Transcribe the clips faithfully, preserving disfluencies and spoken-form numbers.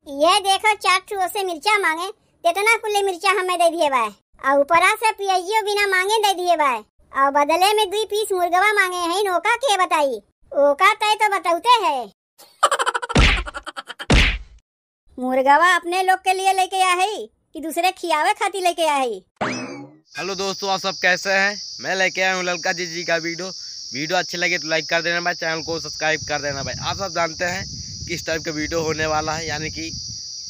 ये देखो, चार ठू ओसे मिर्चा मांगे, तेतना कुल्ले मिर्चा हमें दे दिए बाय। अउ ऊपरा से पियजियो बिना मांगे दे दिए बाय। अउ बदले में दुई पीस मुर्गवा मांगे हैं, ओका के बताई? ओका तय तो बतौते है। मुर्गवा अपने लोग के लिए लेके आ है कि दूसरे खियावे खातिर लेके आ है? हेलो दोस्तों, आप सब कैसे हैं? मैं लेके आया हूँ ललका जिज्जी का वीडियो। वीडियो अच्छी लगे तो लाइक कर देना भाई, चैनल को सब्सक्राइब कर देना भाई। आप सब जानते हैं किस टाइप का वीडियो होने वाला है, यानी कि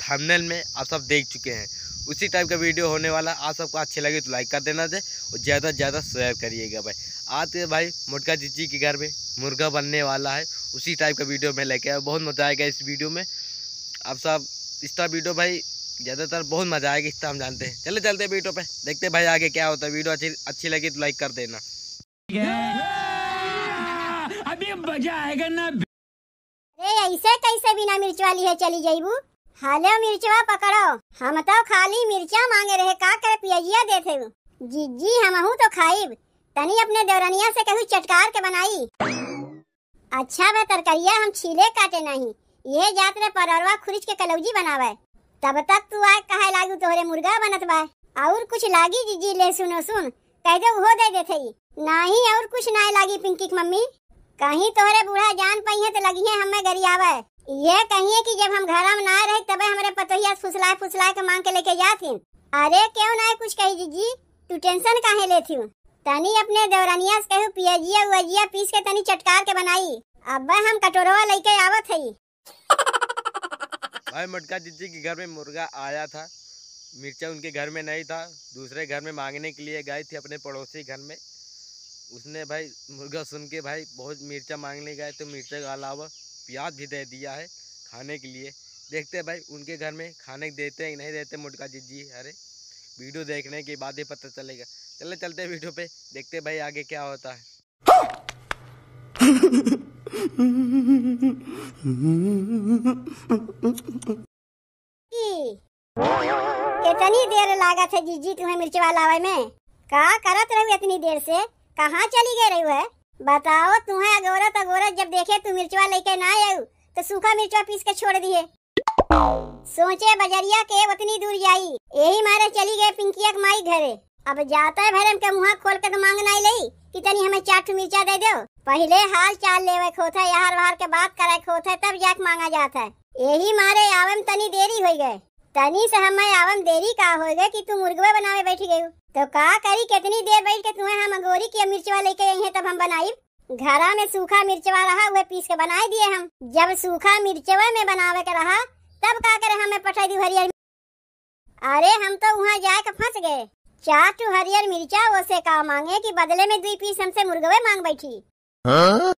थंबनेल में आप सब देख चुके हैं, उसी टाइप का वीडियो होने वाला है। आप सबको अच्छी लगे तो लाइक कर देना दे और ज़्यादा से ज़्यादा शेयर करिएगा भाई। आज के भाई मोटका जिज्जी के घर में मुर्गा बनने वाला है, उसी टाइप का वीडियो मैं लेके आया। बहुत मज़ा आएगा इस वीडियो में। आप सब इसका वीडियो भाई ज़्यादातर बहुत मज़ा आएगा, इसका हम जानते हैं। चले चलते हैं वीडियो पे, देखते हैं भाई आगे क्या होता है। वीडियो अच्छी, अच्छी लगी तो लाइक कर देना। अभी मजा आएगा ना। अरे ऐसे कैसे बिना मिर्च वाली है चली जइबू? हालो मिर्चवा पकड़ो, हम तो खाली मिर्चा मांगे रहे, का करे पियजिया देत है। जिज्जी हमहू तो खाइब, तनी अपने देवरनिया से कहू चटकार के बनाई। अच्छा बे तरकरिया हम छीले काटे नहीं, ये जात रे पररवा खुरिच के कलौजी बनावे। तब तक तू आए कहे लागू तोहरे मुर्गा बनत बा। और कुछ लागी जिज्जी लहसुन उसुन, कह दे उहो दे देते ही। नाही और कुछ नाय लागी पिंकी के मम्मी। कहीं तोहरे बूढ़ा जान पइहे तो लगिहे हमें गरियावे। ये कहिए कि जब हम घरा में ना रही तबे हमरे पतोहिया से फुसलाए फुसलाए के मांग के लेके जात हिन। अरे क्यों ना कुछ कही जिज्जी, तू टेंशन काहे लेत हियो? तनी अपने देवरनिया से कहू पियजिया उजिया पीस के तनी चटकार के बनाई। अब्बे हम कटोरवा लेके आवत हई। भाई मोटका जिज्जी के घर में मुर्गा आया था, मिर्चा उनके घर में नहीं था, दूसरे घर में मांगने के लिए गए थे अपने पड़ोसी घर में। उसने भाई मुर्गा सुन के भाई बहुत मिर्चा मांगने गए तो मिर्चा के अलावा प्याज भी दे दिया है खाने के लिए। देखते भाई उनके घर में खाने देते हैं कि नहीं देते मोटका जिज्जी। अरे वीडियो देखने के बाद ही पता चलेगा। चले चलते वीडियो पे, देखते भाई आगे क्या होता है। की? कितनी देर लागत है जिज्जी तुम्हें मिर्चवा लावे में? का करत रहू इतनी देर से? कहाँ चली गए रहू है? बताओ, तुम्हें अगोरत अगोरत जब देखे तू मिर्चवा लेके ना आयू तो सूखा मिर्चवा पीस के छोड़ दिए। सोचे बजरिया के उतनी दूर जाई, यही मारे चली गए पिंकिया के माई घरे। अब जाते भरे हमके मुँहा खोल के तो मांग नाई लई कि तनी हमें चार ठो मिर्चा दे दो। पहिले हाल चाल लेवे के होत है, यार वार के बात करे के होत है, तब जाके मांगा जात है। यही मारे आवे में तनी देरी होई गए। तनी से हमें आवे में देरी का होई गए कि तू मुर्गवे बनावे बैठी गयू। तो का करी, कितनी देर बैठ के तुम्हें हम अगोरी की मिर्चवा लेके आई हैं तब हम बनाई। घरा में सूखा मिर्चवा रहा, उहे पीस के बनाई दिए हम। जब सूखा मिर्चवा में बनावे के रहा, तब का करे हमें पठाई दी हरियर। अरे हम तो वहाँ जाए के फंस गए। चार ठो हरियर मिर्चा ओसे का मांगे कि बदले में दुई पीस हमसे मुर्गवे मांग बैठी। हाँ?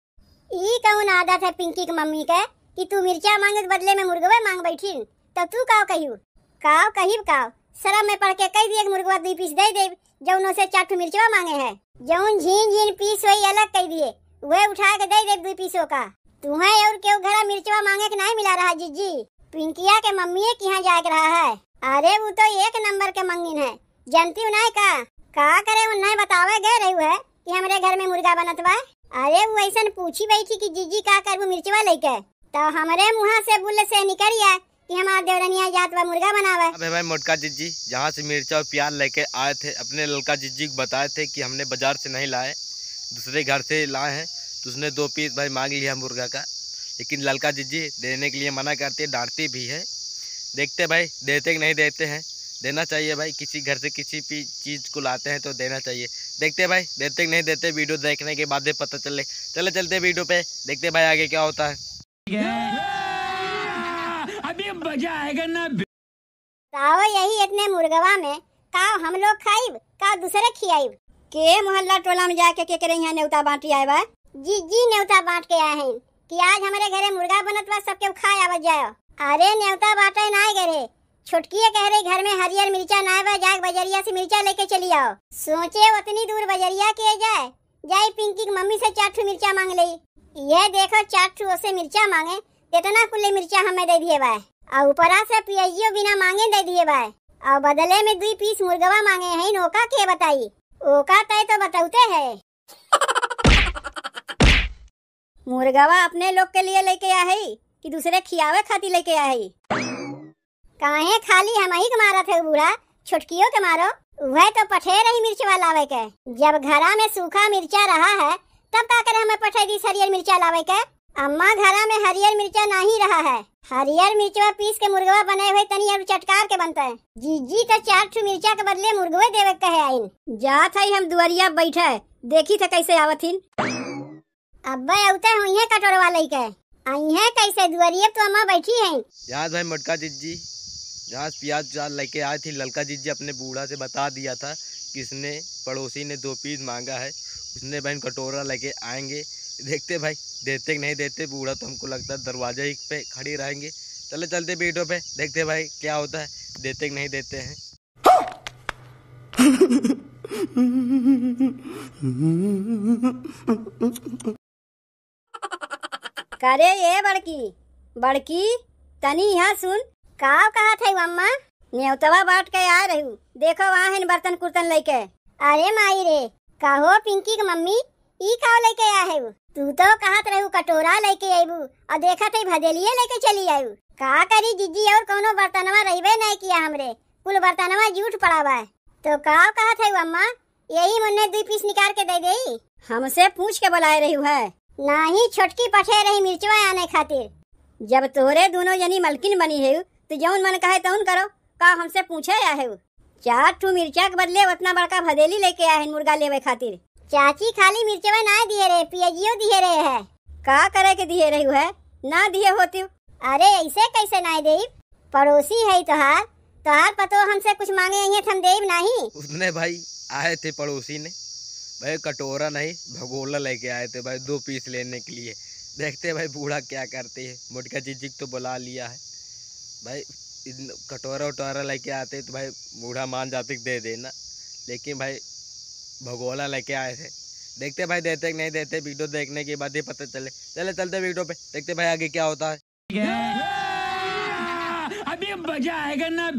ई कौन आदत है पिंकी के मम्मी के कि तू मिर्चा मांगे तो बदले में मुर्गवे मांग बैठी? तो तू काव कहियो? काव कहिब काव? शरम में पड़ के कह दिए कि मुर्गवा दुई पीस दे देब, जौन ओसे चार ठो मिर्चवा मांगे है। जौन झीन झीन पीस होई अलग कह दिए, उहे उठा के दे देब दुई पीसो का। तुहें और केहू घरा मिर्चवा मांगे के नाई मिला रहा जिज्जी। पिंकिया के मम्मी के यहाँ जाए के रहा है। अरे वो तो एक नंबर के मंगिन है, जानती हूँ ना का? का करे उन्हें बतावे गए रही है कि हमरे घर में मुर्गा बनत बा। अरे वो ऐसन पूछी बैठी कि जिज्जी का करबू मिर्चवा लेके, तो हमरे मुँहा से बुल से निकल आए कि हमार देवरनिया जात बा मुर्गा बनावे। अबे भाई मोटका जिज्जी, जहाँ से मिर्चा और प्याज लेके आए थे अपने ललका जिज्जी को बताए थे कि हमने बाजार से नहीं लाए, दूसरे घर से लाए हैं, तो उसने दो पीस भाई मांग लिया मुर्गा का, लेकिन ललका जिज्जी देने के लिए मना करती है, डांटती भी है। देखते भाई देते कि नहीं देते हैं, देना चाहिए भाई, किसी घर से किसी भी चीज़ को लाते हैं तो देना चाहिए। देखते भाई देते कि नहीं देते, वीडियो देखने के बाद ही पता चले। चले चलते वीडियो पे, देखते भाई आगे क्या होता है। अभी मजा आएगा ना। ताओ यही इतने मुर्गवा में का हम लोग खाइब, का दूसरे खियाइब? के मोहल्ला टोला में जाके केकरे यहाँ नेवता बांटी आए बा? जिज्जी नेवता बांट के आए हैं कि आज हमरे घरे मुर्गा बनत बा, सबके खाए आवत जाओ। अरे नेवता बांटे नाय गए रहे, छोटकिए कह रही घर में हरियर मिर्चा नाय बा, जाके बजरिया से मिर्चा लेके चली आओ। सोचे उतनी दूर बजरिया के जाए, जाई पिंकी के मम्मी से चार ठो मिर्चा मांग लेई। ये देखो चार ठो ओसे मिर्चा मांगे, तेतना कुल्ले मिर्चा हमें दे दिए बाय। और ऊपरा से पियजियो बिना मांगे दे दिए बाय। और बदले में दुई पीस मुर्गवा मांगे हैं, ओका के बताई? ओका तय तो बतौते है। मुर्गवा अपने लोग के लिए लेके आ है कि दूसरे खियावे खातिर लेके आ है? काहे खाली हमही के मारत है बूढ़ा, छोटकियो के मारो। वह तो पठे रही मिर्चवा लावे के। जब घरा में सूखा मिर्चा रहा है, तब का करे हमें पठे दी हरियर मिर्चा लावे के? अम्मा, घरा में हरियर मिर्चा नहीं रहा है। हरियर मिर्चवा पीस के मुर्गवा बने हुए तनी और चटकार के बनता है। जीजी तो चार ठू मिर्चा के बदले मुर्गवे देवे के कहे आइन। जात है हम दुआरिया बैठे, देखी थे कैसे आवत हिन। अब्बे अउते हुइहे कटोरवा लइके। अइहे कैसे दुआरिये पे तो अम्मा बैठी हैं। याद भाई मोटका जिज्जी, जहाँ से प्याज उजाज लेके आए थे, ललका जिज्जी अपने बूढ़ा से बता दिया था कि इसने, पड़ोसी ने दो पीस मांगा है, उसने बहन कटोरा लेके आएंगे। देखते भाई, देते कि नहीं देते, बूढ़ा तो हमको लगता है दरवाजे ही पे खड़ी रहेंगे। चले चलते बेटों पे, देखते भाई क्या होता है, देते कि नहीं देते हैं। करे ए बड़की, बड़की, तनी यहाँ सुन। काव कहत है अम्मा? नेवतवा बांट के आए रहू, देखो वहाँ हिन बर्तन कुर्तन लेके। अरे माई रे, कहो पिंकी के मम्मी, ई काव लेके आए है? तू तो कहत रहू कटोरा लेके आईबू, और देखत है भदेलिये लेके चली आयू। का करी जिज्जी, और कौनो बर्तनवा रहबे नहीं किया हमरे, कुल बर्तनवा जूठ पड़ा बा। तो काव कहत है अम्मा, यही मुन्ने दुई पीस निकाल के दे देई। हमसे पूछ के बुलाए रही है? नाही, छोटकी पठे रही मिर्चवा आने खातिर। जब तोहरे दोनों जनी मलकिन बनी है, तो जौन मन कहे तौन करो, का हमसे पूछे आए हो? चार ठू मिर्चा के बदले उतना बड़का भदेली लेके आए हैं मुर्गा लेवे खातिर। चाची खाली मिर्चवा ना दिए रहे, पियजियो दिए रहे है। का करे के दिए रही है? ना दिए होती। अरे ऐसे कैसे ना देब? पड़ोसी है तोहार, तोहार पतो हमसे कुछ मांगे अइहे त हम देब नाही। उतने भाई आए थे पड़ोसी ने, भाई कटोरा नहीं भगोला लेके आए थे भाई, दो पीस लेने के लिए। देखते हैं भाई बूढ़ा क्या करते हैं। मोटका जिज्जी को तो बुला लिया है भाई, इन कटोरा उटोरा लेके आते तो भाई बूढ़ा मान जाते कि दे देना, लेकिन भाई भगोला लेके आए थे। देखते भाई देते कि नहीं देते, वीडियो देखने के बाद ही पता चले। चले चलते वीडियो पे, देखते भाई आगे क्या होता है। अभी मजा आएगा ना।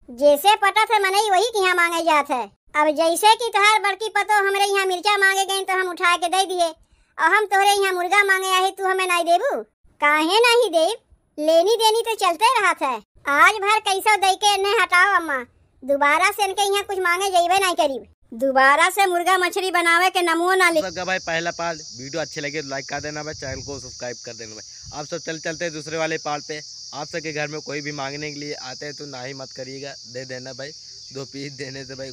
जैसे पटत है मनई वही के यहाँ मांगे जात है। अब जैसे कि तोहार बड़की पतो हमरे यहाँ मिर्चा मांगे गई तो हम उठा के दे दिए, और हम तोहरे यहाँ मुर्गा मांगे आए तू हमें नहीं देबू? काहे नहीं देब? लेनी देनी तो चलते रहत है। आज भर कैसो दे के इन्हें हटाओ अम्मा, दोबारा से इनके यहाँ कुछ मांगे जइबे नहीं करीब। दोबारा से मुर्गा मछली बनावे के नमो ना ले। सबका भाई पहला पार्ट, वीडियो अच्छे लगे तो लाइक कर देना भाई, चैनल को सब्सक्राइब कर देना भाई। आप सब चल चलते हैं दूसरे वाले पार्ट पे। आप सबके घर में कोई भी मांगने के लिए आते हैं तो ना ही मत करिएगा, दे देना भाई। दो पीस देने से भाई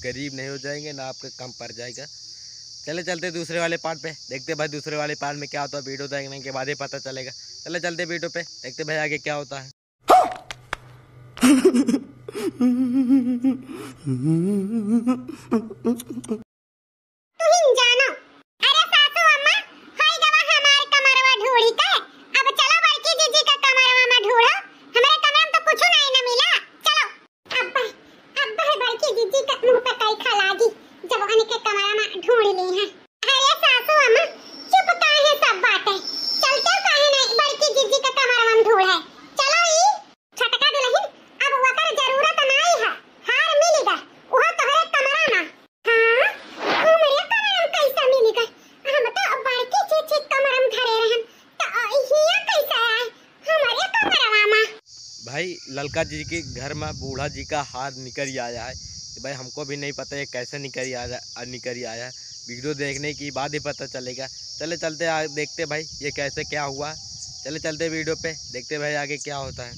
गरीब नहीं हो जाएंगे ना आपका कम पड़ जाएगा। चले चलते हैं दूसरे वाले पार्ट पे, देखते हैं भाई दूसरे वाले पार्ट में क्या होता है, वीडियो देखने के बाद ही पता चलेगा। चले चलते हैं वीडियो पे, देखते हैं भाई आगे क्या होता है। तुहिन जानो। अरे सासू अम्मा, होई गवा हमार कमरवा ढूढ़ी के। अब चलो बड़की जीजी का कमरवा में ढूढ़ो। हमरे कमरा में तो कुछ नहीं न मिला। चलो। अब्बा, अब्बा है बड़की जीजी का मुंह पे कई खा लागी, जब उनके कमरा में ढूढ़ ली है। अरे सासू अम्मा, चुप काहे सब बाटे? चलते काहे नहीं बड़की जीजी का कमरवा में ढूढ़े? चलो ई। छोटका दुलहिन, अब ओकर जरूरत नाई है। हार मिलिगा, उहो तोहरे कमरा में। हाँ, हमरे कमरा में कैसे मिलिगा? हम तो बड़की चीची कमरा में धरे रहन, तो हियाँ कैसे आए? हमरे कमरवा में। भाई, ललका जी के घर में बूढ़ा जी का हार निकल आया है। तो भाई, हमको भी नहीं पता ये कैसे निकल आया, निकल आया है। वीडियो देखने के बाद ही पता चलेगा। चले चलते आ, देखते भाई ये कैसे क्या हुआ। चले चलते वीडियो पे, देखते भाई आगे क्या होता है।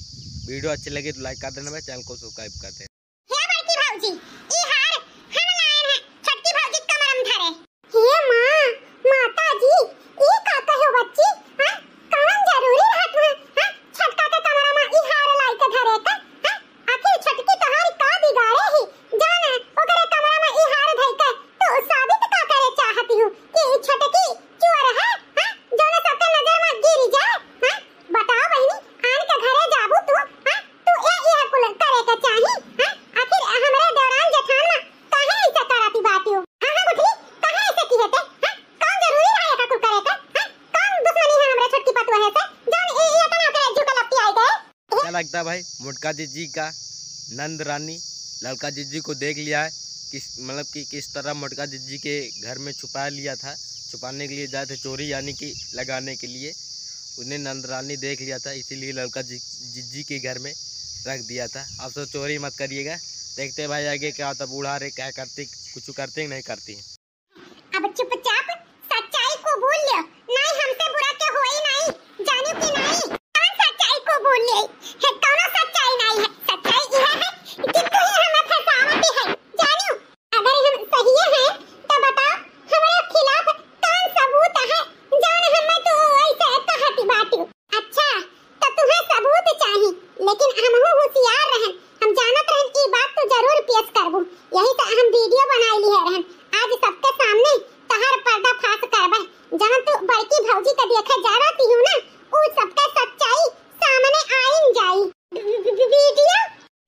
वीडियो अच्छी लगी तो लाइक कर देना भाई, चैनल को सब्सक्राइब कर देना। हे बड़की भौजी, ई हार हम लायन है, छोटकी भौजी कमर में धरे। हे माँ, माता जी, ई का कहो बच्ची? हाँ? कौन जरूरी रहत है, हाँ? छोटका के कमरा में ई हार लाई के धरे के, हाँ? आखिर छोटकी तोहार का बिगाड़े ही, जौन ओकरे कमरा में ई हार धई के तू साबित का करे चाहती हूँ कि ई छोटकी चोर है, हाँ? जौन सबके नजर में गिर जाए, हाँ? बताओ बहिनी, आन के घरे जाबू तू, हाँ? तू ए इहे कुल करे के चाही, हाँ? आखिर हमरे देवरान जेठान में काहे ऐसे करती बाटी हो? हाँ, हाँ, गुठली, काहे ऐसे की हेते, हाँ? कौन जरूरी रहा एका कुल करे के, हाँ? कौन दुश्मनी है हमरे छोटकी पतोहे से, जौन ई, ई इतना के झुके लपटी आई गए? क्या लगता है भाई, मोटका जीजी का नंद रानी ललका जीजी को देख लिया है, किस, मतलब कि किस तरह मोटका जीजी के घर में छुपा लिया था, छुपाने के लिए जाए थे चोरी, यानी कि लगाने के लिए। उन्हें नंद रानी देख लिया था, इसीलिए ललका जी, जिज्जी के घर में रख दिया था। अब तो चोरी मत करिएगा। देखते हैं भाई आगे क्या होता, बूढ़ा रे क्या करती, कुछ करती नहीं करती। अब चुपचाप सच्चाई कबूल लियो, नहीं हमसे बुरा के होई नहीं, जानियो कि नहीं? कौन सच्चाई कबूल लियो? है कौनो सच्चाई नहीं है, सच्चाई यह है कि तू ही हमें फंसावती है, जानियो। अगर हम सही हैं तो बताओ, हमारे खिलाफ कौन सबूत है, जान हमें तू ऐसे कहती बाटियो? अच्छा, तो तुम्हें सबूत चाही, लेकिन हमहू होशियार रहन, हम जानत रहन ई बात तो जरूर पेश करबू, यही से हम वीडियो बनाई लिए रहन। आज सबके सामने तहार पर्दाफाश करबे, जहाँ तू बड़की भौजी के देखे जा रहती हूँ ना, उ सबके सच्चाई सामने आइन जाई। वी-, वी-, वी-, वीडियो?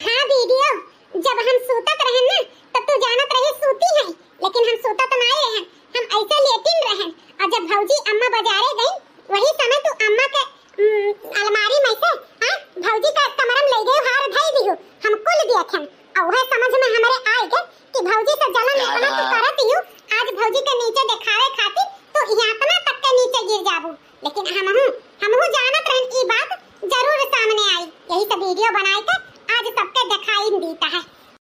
हाँ वीडियो, जब हम सूतत रहन ना, तब तू जानत रही सूती है, लेकिन हम सूतत नाई रहन, हम ऐसे लेटिन रहन। और जब भौजी अम्मा बाजारे गई, वही समय तू अम्मा के, उम, अलमारी में से, हाँ, भौजी का कमरा में ले गयो, हार धई दियो। हम कुल देखन, और वह समझ में हमारे आए गए कि भौजी से जलन इतना तू करत यू, आज भौजी के नीचे दिखावे खातिर तू यहाँ इतना तक के नीचे गिर जाबू। लेकिन हमहू, हमहू जानत रहन ई बात जरूर सामने आई, यही से वीडियो बनाए के आज सबके दिखाई देता है।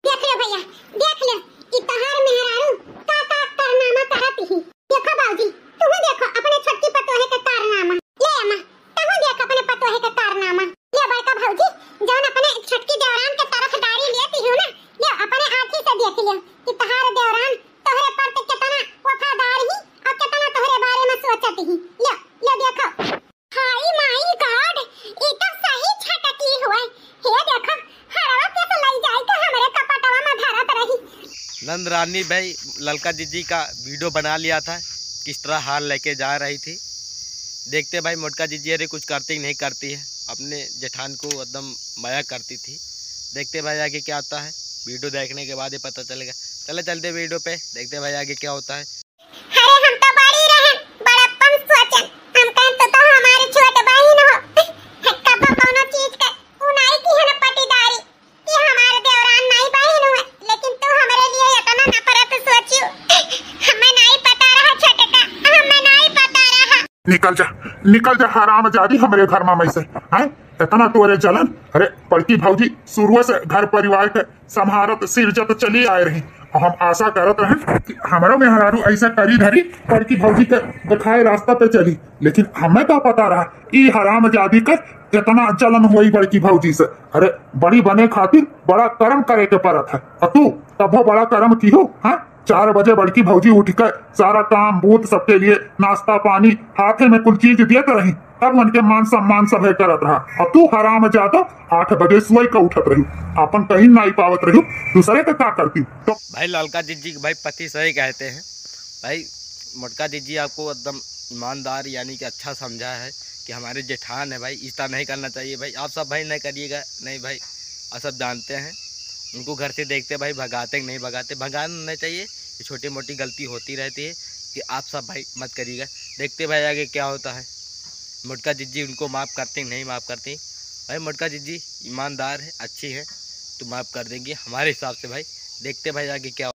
देख लो भैया, देख लो, ई तहार मेहरारू का का कारनामा करत ही। देखो बाबूजी, तुहू देखो अपने छोटकी पतोहे के कारनामा। ले अम्मा, तहू देख अपने पतोहे के कारनामा। ले बड़का भौजी, जौन अपने छोटकी देवरान के तरफदारी लेती हो ना, ले अपने आँखी से देख लियो कि तहार देवरान तोहरे पर ते कितना वफादार ही और कितना तोहरे बारे में सोचत ही। ले, ले देखो। हाय माय गॉड, ई तो सही छटकी हुए। हे देखो, हरवा के तो लई जाए के हमरे कपटवा में धरत रही। नंद रानी भाई ललका जिज्जी का वीडियो बना लिया था, किस तरह हार लेके जा रही थी। देखते भाई मोटका जिज्जी अरे कुछ करती नहीं करती है, अपने जेठान को एकदम मया करती थी। देखते भाई आगे क्या होता है, वीडियो देखने के बाद ही पता चलेगा। चले चलते वीडियो पे, देखते भाई आगे क्या होता है। अरे हम तो बड़ी रहन, बड़प्पन सोचन, हम कहन तो, तो हमारी छोट बहिन हो, कबो कोनो चीज का उ नाई की है ना पटीदारी कि हमारे देवरान नाई बहिन हुए, लेकिन तू हमरे लिए इतना नफरत सोचियो, हमें नाई पता रहा छोटका, हमें नाई पता रहा। निकल जा, निकल जा हरामजादी हमरे घर में से, हैं? इतना तोरे जलन? अरे बड़की भौजी शुरुए से घर परिवार के संभारत सिरजत चली आए रही। और हम आशा करत रहन कि हमरो मेहरारू ऐसे करी धरी बड़की भौजी के दिखाए रास्ता पे चली, लेकिन हमें का पता रहा ई हरामजादी के इतना जलन हुई बड़की भौजी से। अरे बड़ी बने खातिर बड़ा कर्म करे के पड़त है, और तू तबो बड़ा कर्म की हो, हाँ? चार बजे बड़की भौजी उठ के सारा काम बूत सबके लिए नाश्ता पानी हाथे में कुल चीज देत रही, तब उनके मान सम्मान सभे करत रहा। और तू हरामजादा आठ बजे सोई के उठत रही, आपन कहीं नाई पावत रही, दूसरे के का करती? तो भाई ललका जिज्जी के भाई पति सही कहते हैं भाई, मोटका जिज्जी आपको एकदम ईमानदार यानी कि अच्छा समझा है कि हमारे जेठान है भाई, इस तरह नहीं करना चाहिए भाई। आप सब भाई नहीं करिएगा, नहीं भाई, आप सब जानते हैं उनको घर से देखते भाई भगाते कि नहीं भगाते, भगाना नहीं चाहिए। ये छोटी मोटी गलती होती रहती है कि आप सब भाई मत करिएगा। देखते भाई आगे क्या होता है। मोटका जिज्जी उनको माफ़ करते कि नहीं माफ़ करते। भाई मोटका जिज्जी ईमानदार है, अच्छी है, तो माफ़ कर देंगे हमारे हिसाब से भाई। देखते भाई आगे क्या।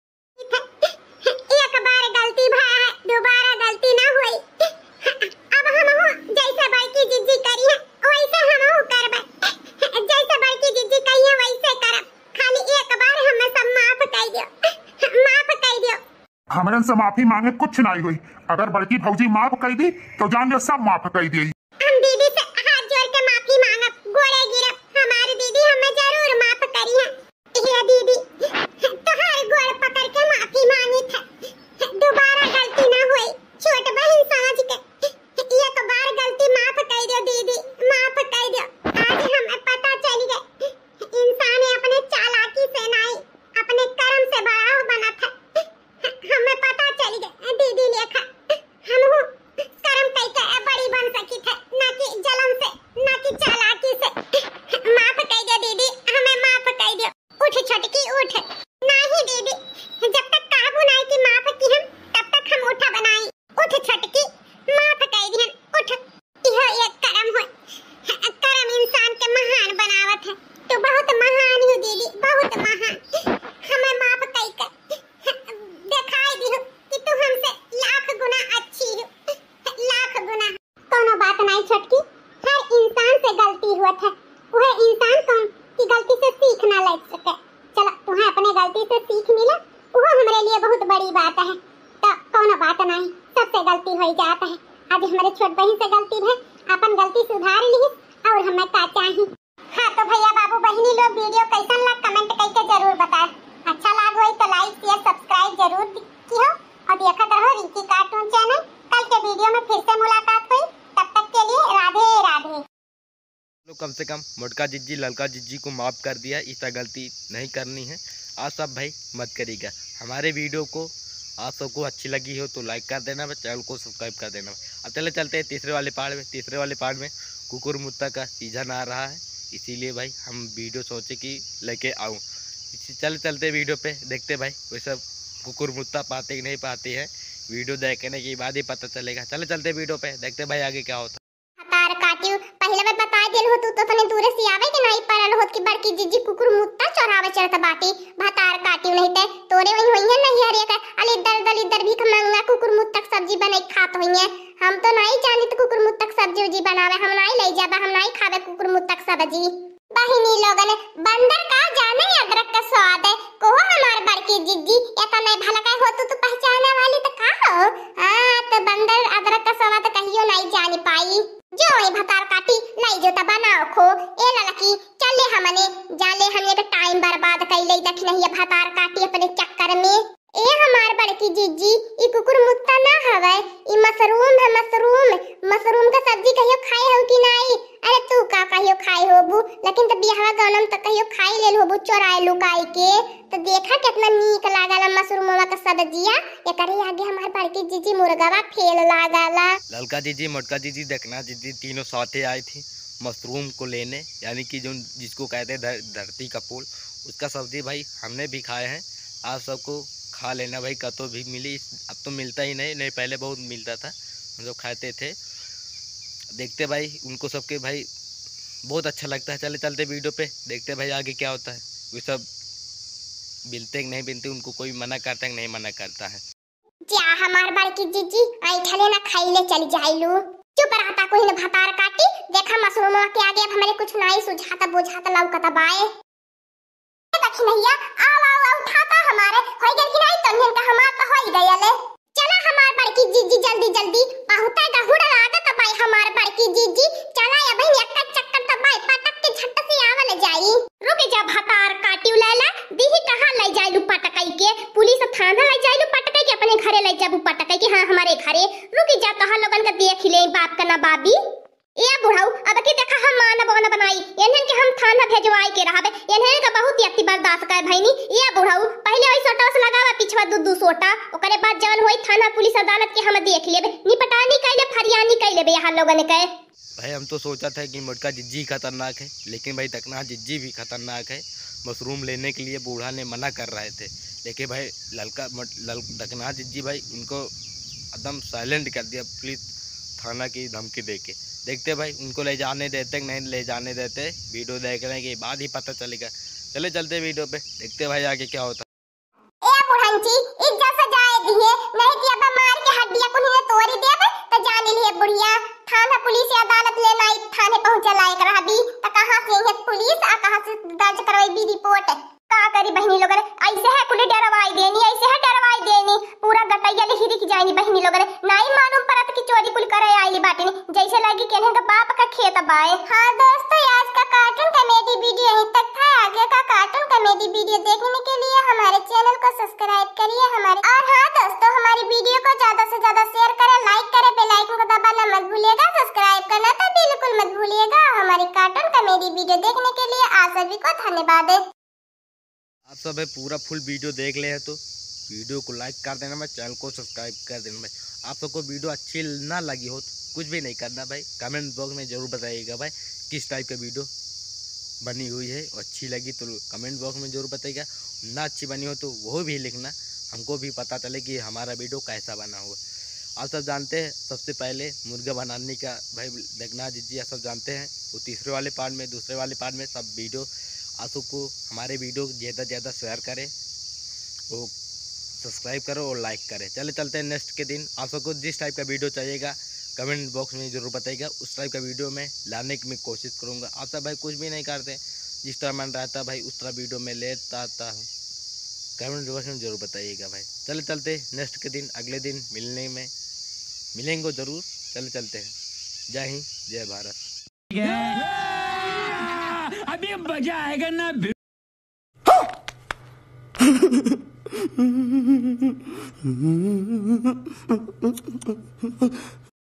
एक बार गलती भा है, दोबारा गलती ना होई। अब हमहू जैसे बड़की जिज्जी करी है, वैसे हमहू करबे। जैसे बड़की जिज्जी कही है, वैसे करब। खाली एक बार हमें सब माफ कर दियो, माफ कर दियो। हमरन से माफी मांगे कुछ नाई होई। अगर बड़की भौजी माफ कर दी, तो जान लो सब माफ कर दी। हम दीदी से हाथ जोड़ के माफी मांगब, गोड़े गिरब, हमारी दीदी हमें जरूर माफ करी है। हे दीदी, तोहार गोड़ पकड़ के माफी मांगी था, दोबारा गलती ना होई। छोट बहन समझ के एक बार गलती माफ कर दो दीदी, माफ कर दो। आज हमें पता चल गए, इंसान अपने चालाकी से नाई, अपने कर्म से बड़ा बना था। हमें पता चल गए दीदी लेखा, हमहू कर्म कई के बड़ी बन सकी थे। यही से गलती है, अपन गलती सुधार लिहिस और हमें का चाही। हाँ तो भैया बाबू बहिनी लोग, video कैसन लग comment करके जरूर बताए। अच्छा लाग होई तो like share subscribe जरूर किहो और देखत रहो रिंकी cartoon channel। कल के video में फिर से मुलाकात हुई, तब तक के लिए राधे राधे। लोग कम से कम मोटका जिज्जी ललका जिज्जी को माफ़ कर दिया, इस तरह गलती नहीं करनी है। आप सब भाई मत करिएगा। हमारे video को आप सबको अच्छी लगी हो तो like कर देना, चैनल को subscribe कर देना। अब चले चलते हैं तीसरे वाले part में। तीसरे वाले part में कुकुर मुत्ता का season आ रहा है, इसीलिए भाई हम video सोचे कि लेके आऊँ। इसी चले चलते video पे देखते भाई, वैसे कुकुर मुत्ता पाते कि नहीं पाते हैं, video देखने के बाद ही पता चलेगा। चले चलते video पे देखते भाई आगे क्या होता है। भतार काटियो, पहिले मैं बता देल हो, तू तो तने दूरे से आवे के नाई परल होत कि बड़की जिज्जी कुकुर मुत्ता चोरावे चढ़त बाटी। भतार काटियो, नहीं ते तोरे वही होई है नहीं हरे का अली दर दली दर भीख मंगा कुकुर मुत्ता के सब्जी बनाई खात होई है। हम तो नाई जानित कुकुर मुत्ता के सब्जी उजी बनावे, हम नाई ले जाबे, हम नाई खाबे कुकुर मुत्ता के सब्जी। बहिनी लोगन, बंदर का जाने अदरक का स्वाद है। कोहो हमार बड़की जिज्जी, एतना भलका हो तू, तू पहचाने वाली तो का हो? हाँ, तो बंदर अदरक का स्वाद कहियो नहीं जान पाई। जो ए भतार काटी, लाई जो त बनाओ खो। ए ललकी, चल ले हमने, जा ले हमने के time बर्बाद कर ले, देख नहीं ये भतार काटी अपने चक्कर में। ए हमार बड़की जिज्जी, ई कुकुर मुत्ता ना हवे, ई mushroom है, mushroom। Mushroom का सब्जी कहियो खाए हो कि नाई? अरे तू का कहियो खाए होबू, लेकिन त बियाहवा गौनम त कहियो खाई लेल होबू चोराए लुकाई के। त देखा कितना नीक लागला mushroomवा का सब्जिया, एकरे आगे हमार बड़की जिज्जी मुर्गवा fail लागला। ललका जिज्जी, मोटका जिज्जी, दकना जिज्जी तीनों साथे आई थी mushroom को लेने, यानी कि जो जिसको कहते हैं धर, धरती का फूल, उसका सब्जी भाई हमने भी खाए हैं। आप सबको खा लेना भाई, कतो भी मिली, अब तो मिलता ही नहीं, नहीं पहले बहुत मिलता था, हम लोग खाते थे। देखते भाई उनको सबके भाई बहुत अच्छा लगता है। चले चलते video पे, देखते भाई आगे क्या होता है। वे सब मिलते कि नहीं मिलते, उनको कोई मना करता है कि नहीं मना करता है। जा हमार बड़की जिज्जी, ऐठले ना खाइले चली जाइलू। चुप रहता कोई न भतार काटी, देखा mushroomवा के आगे अब हमरे कुछ नाई सुझाता बुझाता लौकता बाए। ए दखिनैया, आओ, आओ, आओ, उठाता हमारे, होई गइल कि नाई तोनियन का हमार तो होई गइल। चला हमार बड़की जिज्जी जल्दी जल्दी, बहुते गहुड़ लागत बाई हमार बड़की जिज्जी, चला अबहिन एक्का चक्कर त बाई, पटक के झट से आवल जाई। रुक जा भतार काटियो लैला, दीही कहाँ लै जाइलू पटकई के, पुलिस थाना लै जाइलू पटकई के, अपने घरे लै जाबू पटकई के, हाँ हमारे घरे। रुक जा तोहार लोगन का देख ले बाप का ना बाबी। ए बुढ़ऊ, अब की देखा हम मानब ओन बनाई, एन्हन के हम थाना भेजवाई के रहबे, एन्हन का बहुत अति बर्दाश्त कर भइनी। ए बुढ़ऊ, पहिले ओई सोटवा से लगावा पिछवा दू दू सोटा, ओकरे बाद जवन होई थाना पुलिस अदालत के हम देख लेबे, निपटानी कइ लेब, फरियानी कइ लेबे यहाँ लोगन के। भाई हम तो सोचा था कि मोटका जिज्जी खतरनाक है, लेकिन भाई दकना जिज्जी भी खतरनाक है। mushroom लेने के लिए बूढ़ा ने मना कर रहे थे, लेकिन भाई ललका मट- लल दकना जिज्जी भाई उनको एकदम silent कर दिया पुलिस थाना की धमकी दे के। देखते भाई उनको ले जाने देते कि नहीं ले जाने देते, video देखने के बाद ही पता चलेगा। चले चलते video पे, देखते भाई आगे क्या होता है। ए बुढ़ंची, इज्जत से जाए दिहे, नहीं कि अब मार के हड्डिया कुन्ही ने तोड़ी देब, त जान लिए बुढ़िया, थाना पुलिस या अदालत ले नाई थाने पहुँचे लायक रहबी, त कहाँ से ये पुलिस आ कहाँ से दर्ज करवाई बी report? का करी बहिनी लोगन, ऐसे है कुली डरवाई देनी, ऐसे है डरवाई देनी, पूरा गटैया ले हिरिक जाइनी बहिनी लोगन, नाई मालूम परत कि चोरी कुल करे आइली बाटिन, जैसे लगी कि इन्हें का बाप का खेत बाए। हाँ दोस्तों, आज का cartoon comedy video यहीं तक था। आगे का cartoon comedy video देखने के लिए हमारे channel को subscribe करिए हमारे, और हाँ दोस्तों, हमारी video को ज्यादा से ज्यादा share करें, like करें, bell icon को दबाना मत भूलिएगा, subscribe करना तो बिल्कुल मत भूलिएगा। हमारी cartoon comedy video देखने के लिए आप सभी को धन्यवाद। आप सब है पूरा full video देख ले है तो video को like कर देना भाई, channel को subscribe कर देना भाई। आप सबको video अच्छी ना लगी हो तो कुछ भी नहीं करना भाई, comment box में ज़रूर बताइएगा भाई किस type का video बनी हुई है, अच्छी लगी तो comment box में ज़रूर बताइएगा, ना अच्छी बनी हो तो वो भी लिखना, हमको भी पता चले कि हमारा video कैसा बना हुआ। आप सब जानते हैं सबसे पहले मुर्गा बनाने का भाई दकना जिज्जी, आप सब जानते हैं वो तीसरे वाले part में, दूसरे वाले part में सब video आप सबको हमारे video ज़्यादा से ज़्यादा share करें, वो subscribe करो और like करें। चले चलते हैं next के दिन। आप सबको जिस type का video चाहिएगा comment box में ज़रूर बताइएगा, उस type का video में लाने की मैं कोशिश करूँगा। आप सब भाई कुछ भी नहीं करते, जिस तरह मन रहता भाई उस तरह video में लेता आता हूँ। comment box में ज़रूर बताइएगा भाई। चले चलते next के दिन, अगले दिन मिलने में मिलेंगे ज़रूर। चले चलते हैं। जय हिंद, जय भारत। अभी मजा आएगा ना।